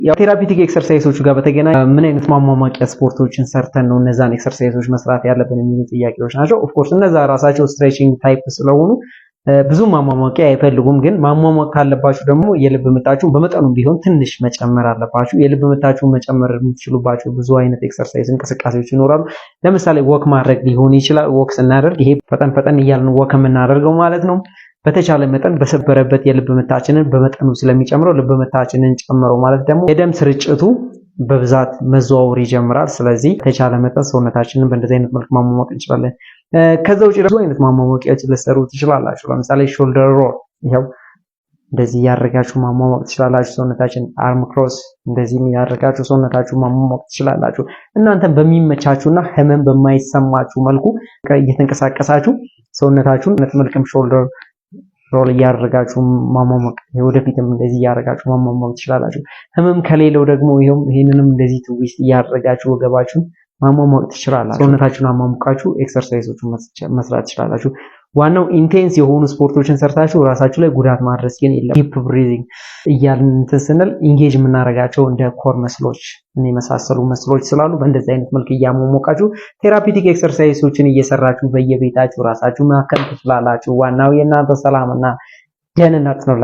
ያው therapeutic exercise ኦቹ ጋር በተገናኘ ምን አይነት ማሟሟቂያ ስፖርቶችን ሰርተን ነው እነዛን exercise ኦች መስራት ያለብን የሚሉ ጥያቄዎች ናቸው። Of course እነዛ ራሳቸው stretching type ስለሆኑ ብዙ ማሟሟቂያ አይፈልጉም። ግን ማሟሟቅ ካለባችሁ ደግሞ የልብ ምታችሁን በመጠኑም ቢሆን ትንሽ መጨመር አለባችሁ። የልብ ምታችሁን መጨመር የምትችሉባቸው ብዙ አይነት exercise እንቅስቃሴዎች ይኖራሉ። ለምሳሌ walk ማድረግ ሊሆን ይችላል። Walk ስናደርግ ይሄ ፈጠን ፈጠን እያልን walk የምናደርገው ማለት ነው። በተቻለ መጠን በሰበረበት የልብ ምታችንን በመጠኑ ስለሚጨምረው፣ ልብ ምታችንን ጨምረው ማለት ደግሞ የደም ስርጭቱ በብዛት መዘዋወር ይጀምራል። ስለዚህ በተቻለ መጠን ሰውነታችንን በእንደዚህ አይነት መልክ ማሟሟቅ እንችላለን። ከዛ ውጭ ብዙ አይነት ማሟሟቂያዎች ልትሰሩ ትችላላችሁ። ለምሳሌ shoulder roll፣ ይኸው እንደዚህ እያደረጋችሁ ማሟሟቅ ትችላላችሁ። ሰውነታችን arm cross እንደዚህ እያደረጋችሁ ሰውነታችሁ ማሟሟቅ ትችላላችሁ። እናንተም በሚመቻችሁና ህመም በማይሰማችሁ መልኩ እየተንቀሳቀሳችሁ ሰውነታችሁን መልክም shoulder roll እያደረጋችሁ ማሟሟቅ፣ ወደፊትም እንደዚህ እያደረጋችሁ ማሟሟቅ ትችላላችሁ። ህመም ከሌለው ደግሞ ይኸውም ይሄንንም እንደዚህ twist እያደረጋችሁ ወገባችሁን ማሟሟቅ ትችላላችሁ። ሰውነታችሁን አሟሙቃችሁ exercise ኦቹን መስራት ትችላላችሁ። ዋናው intense የሆኑ ስፖርቶችን ሰርታችሁ ራሳችሁ ላይ ጉዳት ማድረስ ግን የለም። Deep breathing እያልን እንትን ስንል engage የምናደርጋቸው እንደ core muscle ኦች የመሳሰሉ muscle ኦች ስላሉ በእንደዚህ አይነት መልክ እያሟሟቃችሁ therapeutic exercise ኦችን እየሰራችሁ በየቤታችሁ ራሳችሁ ማከም ትችላላችሁ። ዋናው የእናንተ ሰላምና ደህንነት ነው።